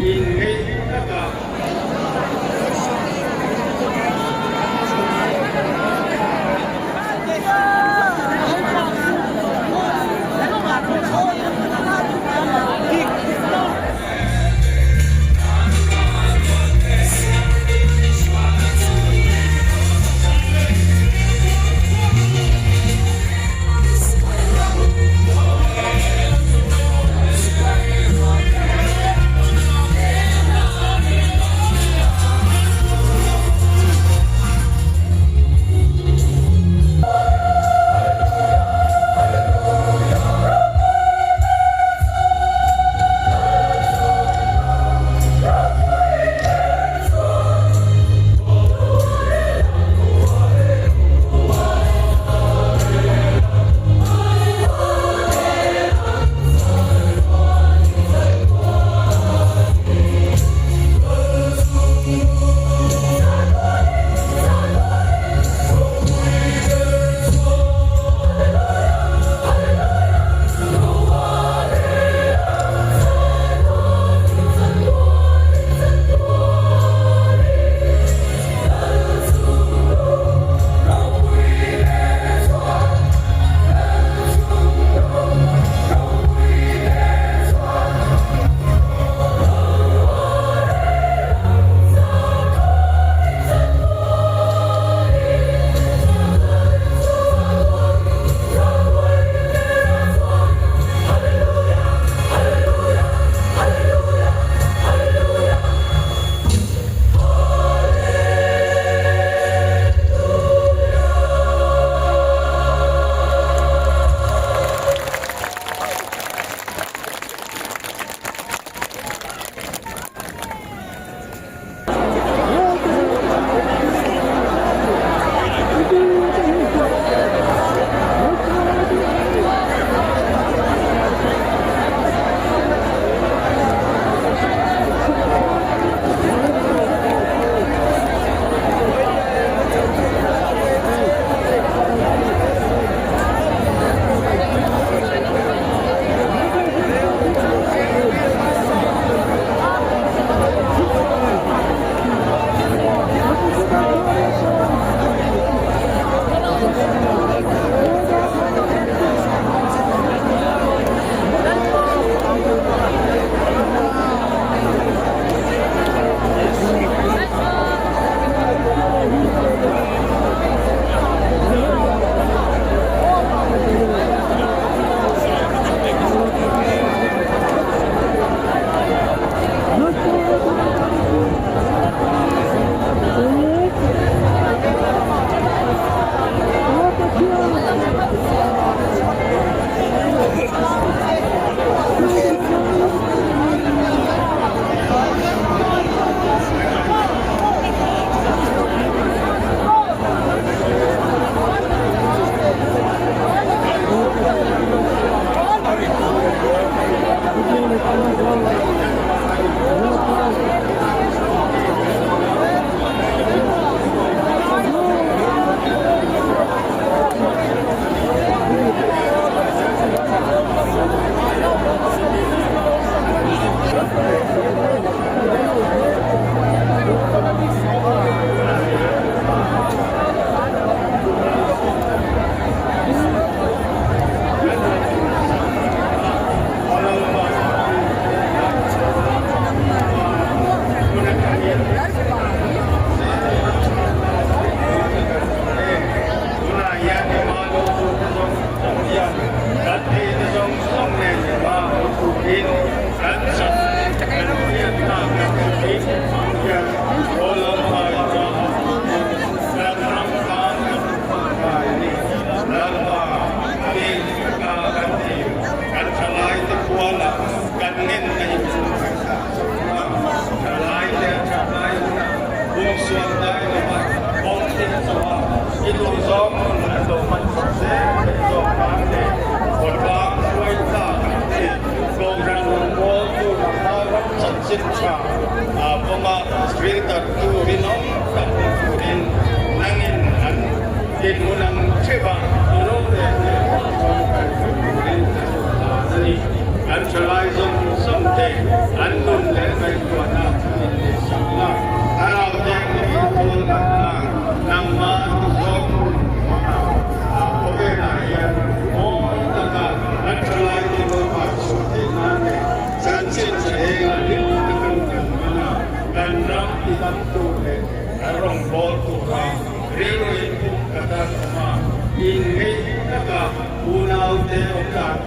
Inngeih taka.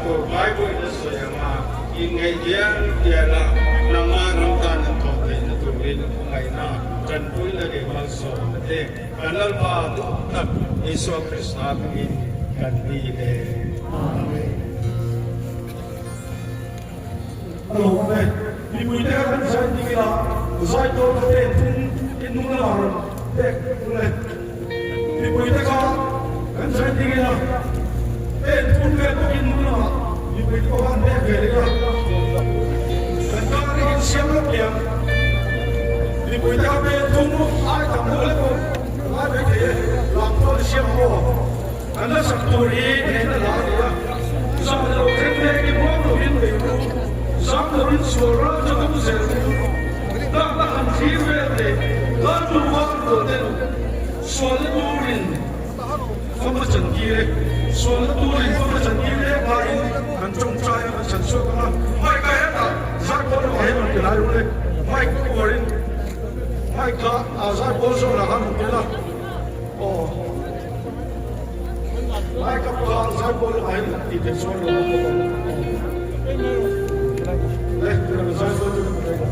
tur Bible-in a sawi ang a, inngeih dial dial a, nangma ram tan an thawh theihna turin khawngaihna, tanpuina leh malsawmna te kan Lalpa duh tak Isua Krista hmingin kan dil e. Amen. A lo awm e. Mipuite kha kan zai ding ila, zai dawn kha pen thum in hnung lamah rawn pek ule. Mipuite kha kan zai ding ila, pen thum vel bawk in hnung lamah mipuite pawh khan pek ve leh ila. Kan kar hi in siam lawk liang. Mipuite kha pen thum ai tam deuh lek pawh ngai mai thei e, lam chuan i siam maw? Kan la sak tur hi hnehna la a ni a, zam lo thleng mek i muang lovin bei ru, zam lovin sual ral chu dum zel ru, tlakna han thlir vel leh laltu var rual ten sualna turin fam a chantir e, sualna turin fam a chantir lek laiin kan tawngtai a kan chhan chhuak ang a, mic a hetah zaipawl lamah hian rawn ti lai ru le, mic uarin mic kha zaipawl zawnah khan rawn ti la, aw. Lai ka pa zai pawl a hin ti te chuan lo ko ko. Le zai pawl chu ka ko.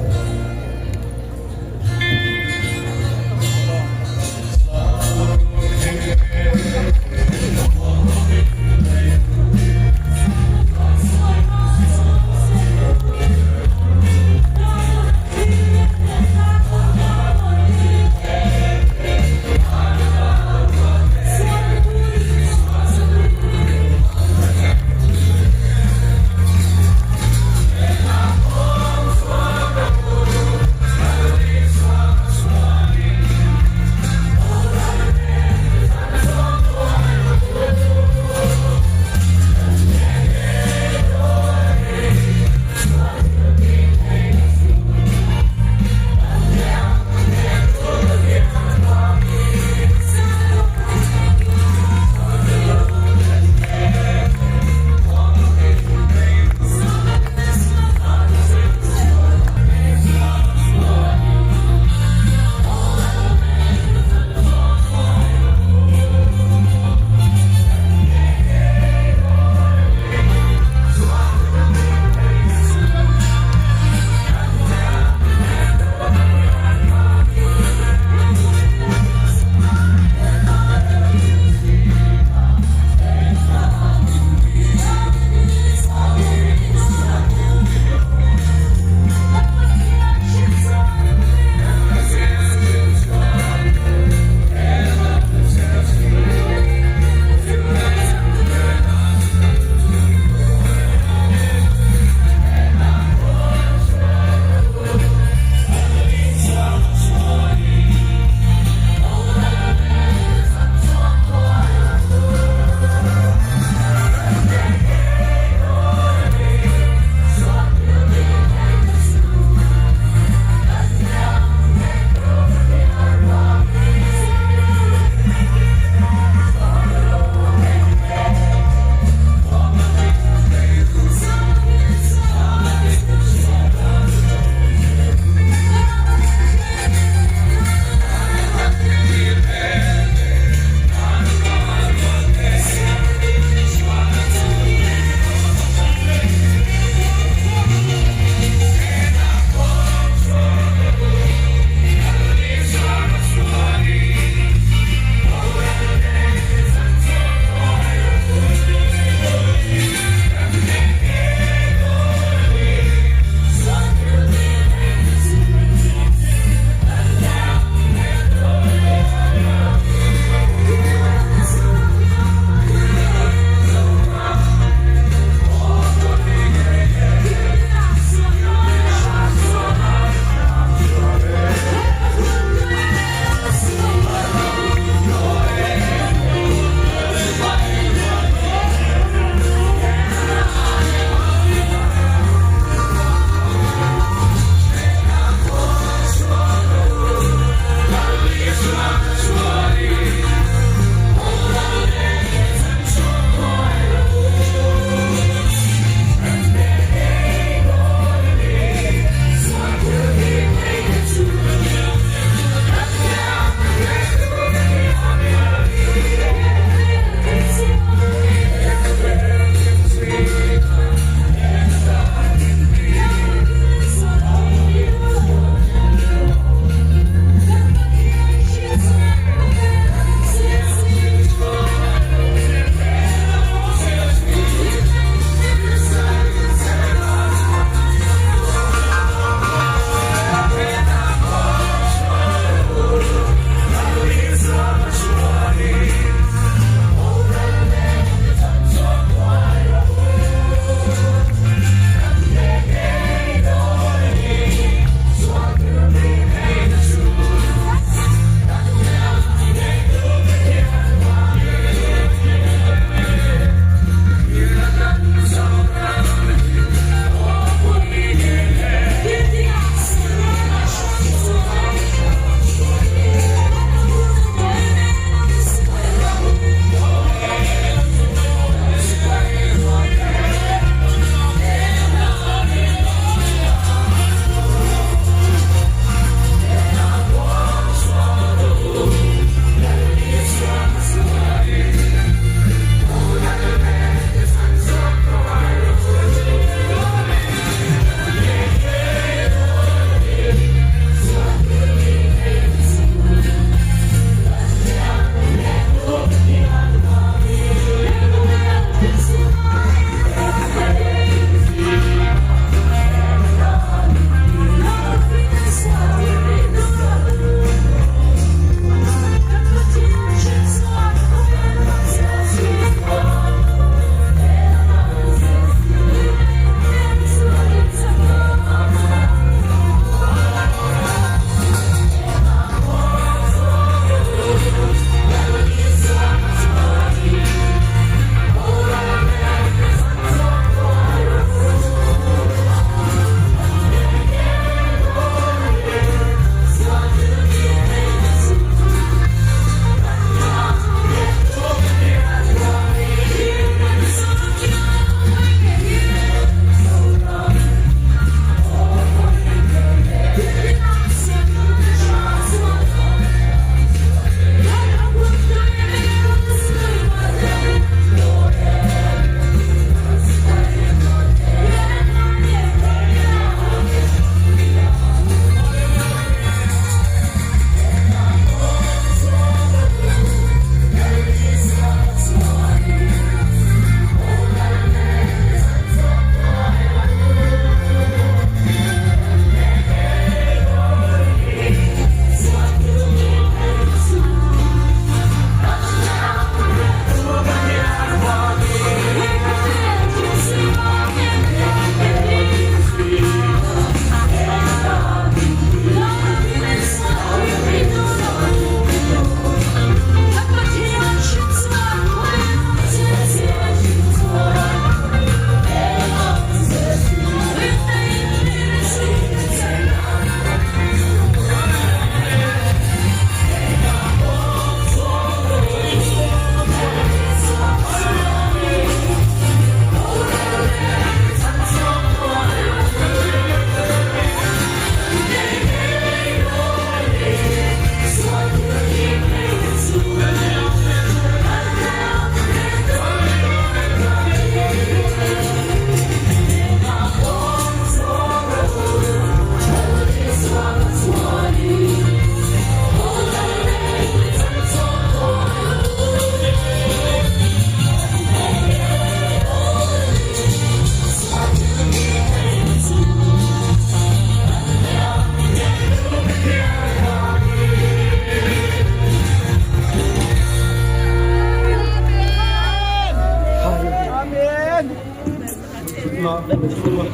chuan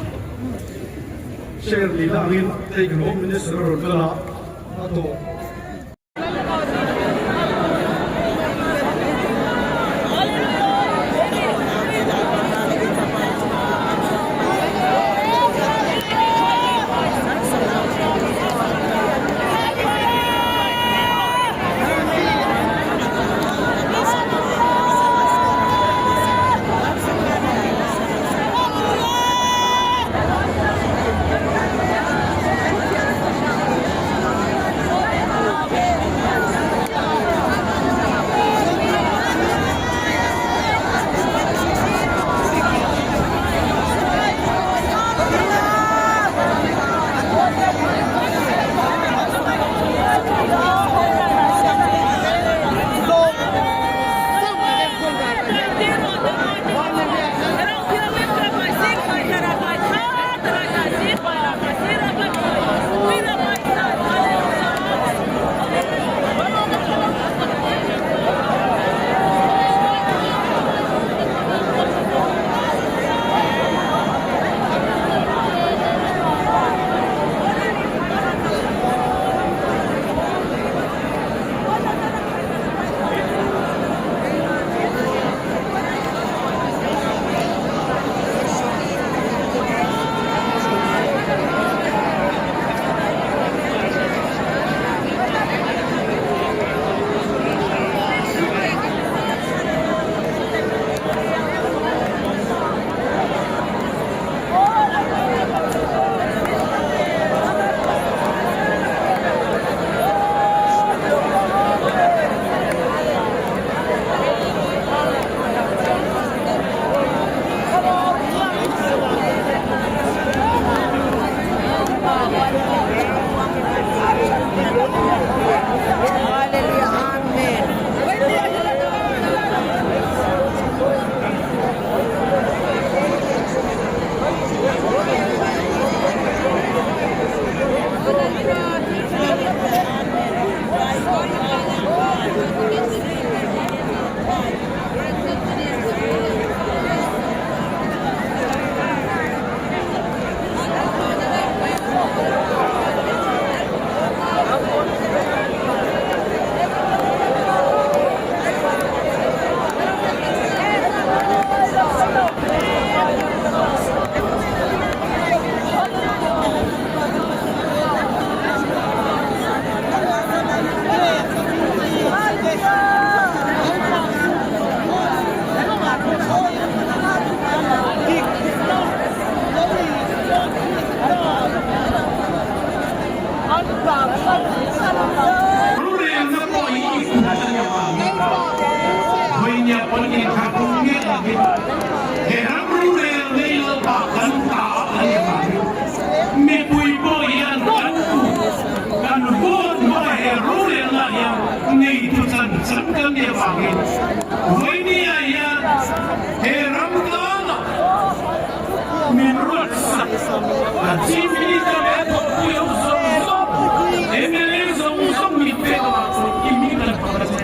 share nihna angin hei kan Home Minister a rawn kal a, a tawh. Rorelna pawh hi i kut a ni avangin vawinia pawn inthlahrung miah lovin he ram rorel nei lalpa kan ta a ni avangin mipui pawh hian kan kut kan vote hmanga he rorelna hian neitu chan chan kan ni avangin vawinia hian he ram tana Min ruat sak a Chief Minister leh a thawkpui ho zawng zawng, mla zawng zawng min pek avang chuan i mi kan pakhat a che.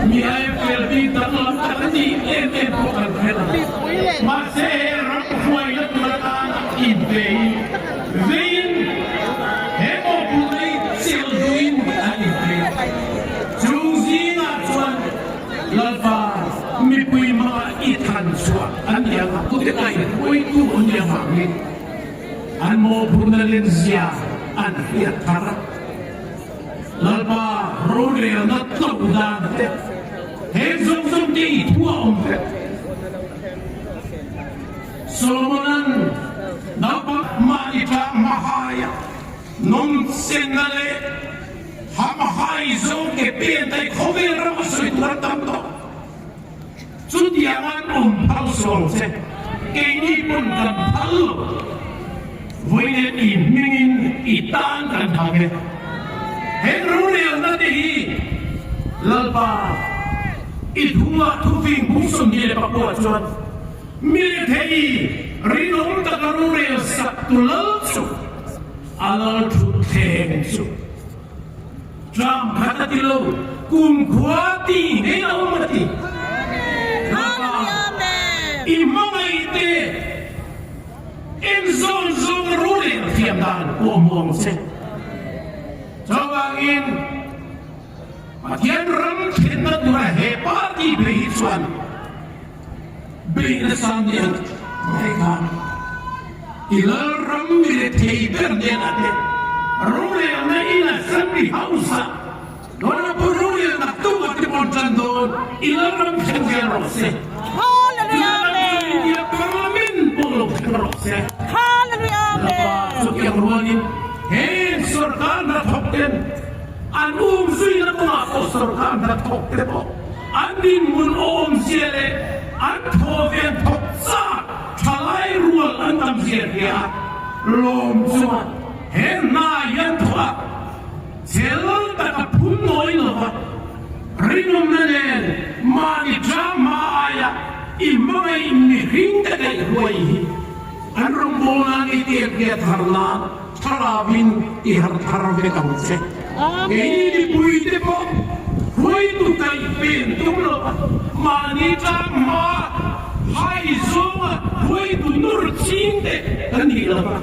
Mi IFL bik danglam tak a nih em em pawh kan hre lo. Mahse he ram hruaina tur atana inpeiin veiin he mawhphurhna hi chelh duhin an inpei a. Chung zingah chuan Lalpa mipui hmanga i than chhuah an ni ang a, tute kain pawitu an ni avangin an mawhphurhna lenzia an hriat thar a. Lalpa rorelna tlo dan te, heng zawng zawng te i thu a awm vek. Solomonan naupang mahni tlang hmahaia nawmchenna leh Hamhai zo ke pen tai khawvel ram a sawi tur an tam tawh. Chutiang an awm phal sual che, keini pawn kan phal lo. Vawiin i hmingin i tan kan thang e. Heng rorelna te hi Lalpa i thunga thufing bung 24 chuan mi rethei rinawm taka rorel sak tu lal chu A lal thut thleng chu tlang khat a ti lo, kumkhua ti ngei a awm a ti. Lalpa, i hmangaih te. thiam dan kawhhmuh ang che. Chuvangin Pathian ram thlenna tura he party phei hi chuan beihna sang ni ang hei kha i lalram mi leh thei ber nen a te rorelna in assembly house ah Honorable rorel tak tuk a ti pawn tan dawn i lalram thleng zel rawh se. Lalram chu India parliament pawh lo thleng rawh se. Lapa chutiang rualin heng sorkar hnathawk ten an um zuina kawngah pawh sorkar hnathawk te pawh an dinhmun awmzia leh an thaw vel thawk chak thalai rual an tam zia hria a, lawm chuan he hna hian thawh a Chel taka phun nawi lova rinawmna nen mahni drama aia i hmangaih mihring te daih huai hi an rawngbawlna ni tiak nge thar nan thlarauin i har thar vek ang che. Keini mipuite pawh huaitu kaih pen tum lova mahni drama hai zawnga huaitu nur ching te kan nih lova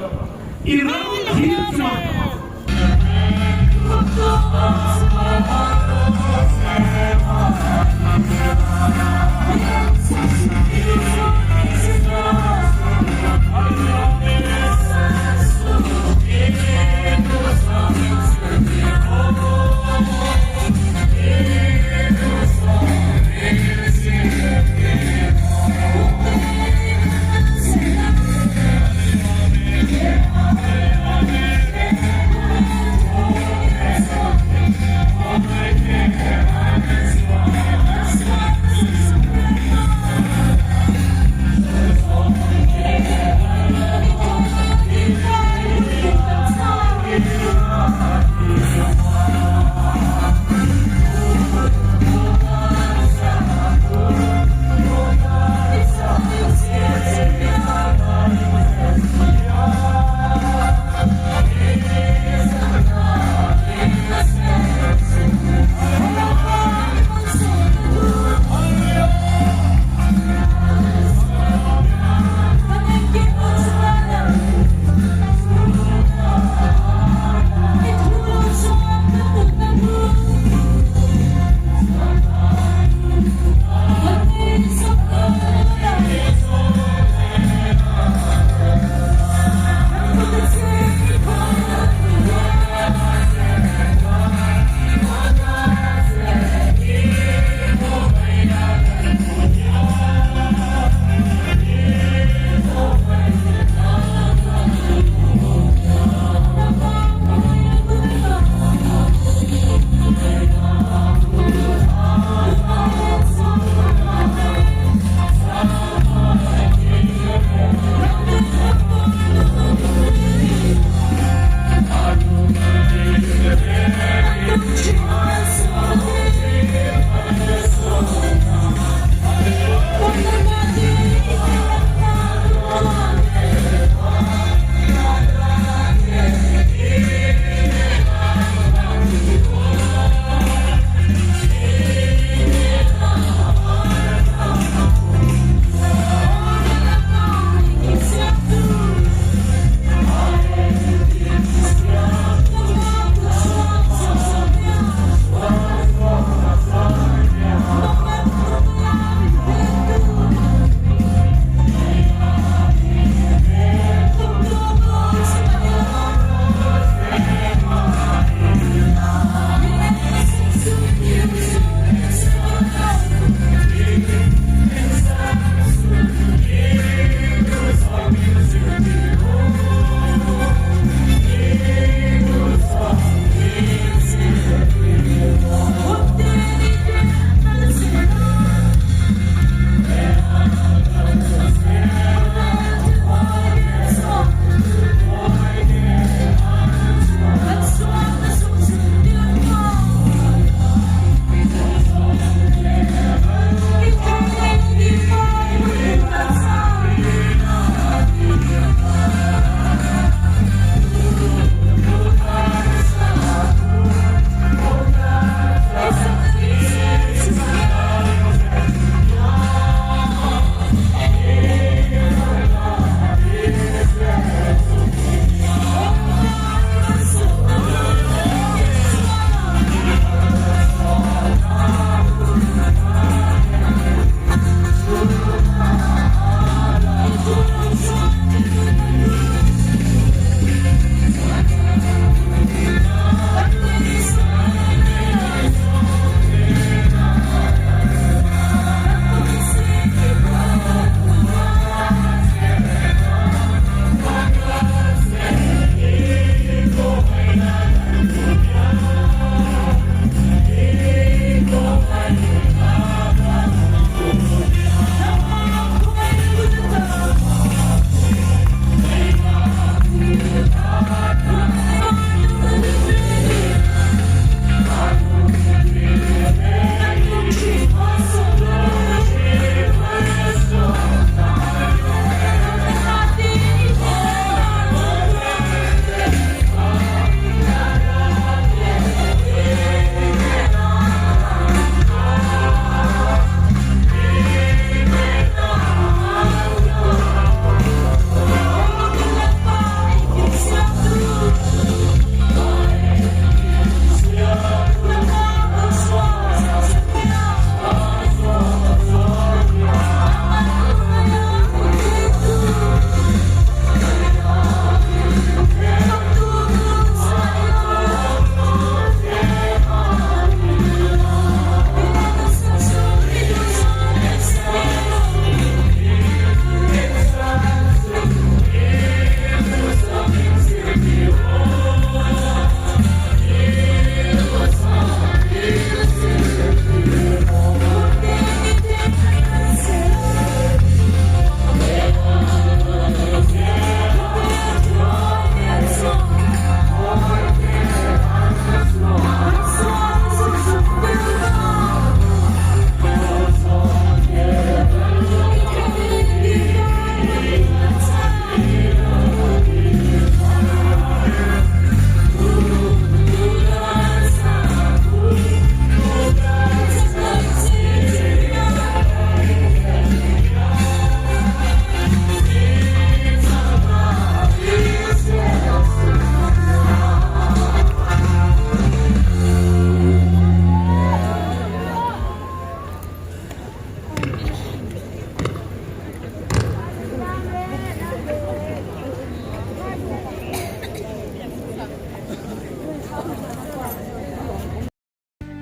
i ram thil chuan.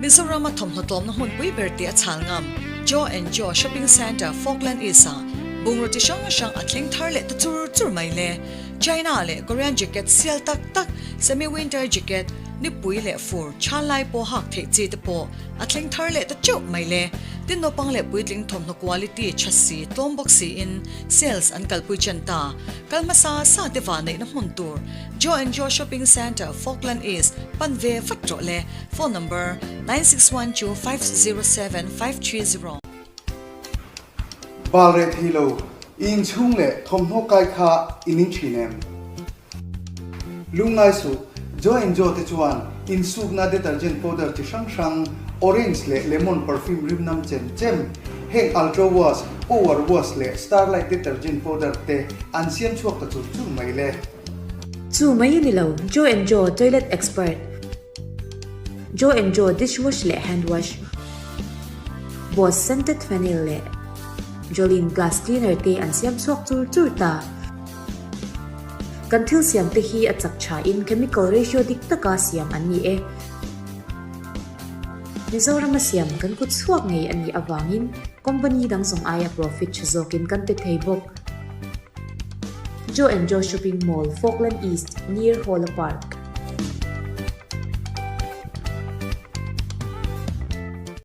Mizoram a thawmhnaw tlawmna hmunpui ber tih a chhal ngam Joe and Joe Shopping Centre, Falkland East-ah bungraw chi hrang hrang a thleng thar leh ta chur chur mai le. China leh Korean jacket sial tak tak, semi-winter jacket, nipui leh fur, chhan lai pawh hak theih chi te pawh a thleng thar leh ta teuh mai le. Tin naupang leh puitling thawmhnaw quality tha si, tlawm bawk siin sales an kalpui chen ta. Kal hmasa sa te va neihna hmun tur Joe and Joe Shopping Centre, Falkland East, pan ve vat rawh le. Phone number, 961250 7530. Bal reh thei lo, i inchhung leh thawmhnaw kai kha i ning thin em? Lungngai suh, Joe and Joe te chuan insukna detergent powder chi hrang hrang, orange leh lemon perfume rim nam chem chem, heng Ultra Wash, Power Wash leh Starlight detergent powder te an siam chhuak ta chur chur mai le. Chu mai a ni lo, Joe and Joe toilet expert, Joe and Joe dishwash leh hand wash, Boss scented phenyl leh Jolene glass cleaner te an siam chhuak chur chur ta. Kan thil siam te hi a chak tha in chemical ratio dik taka siam an ni e. Mizorama siam kan kut chhuak ngei a nih avangin company dang zawng aia profit tha zawkin kan pe thei bawk. Joe and Joe Shopping Mall, Falkland East, near Hawla Park.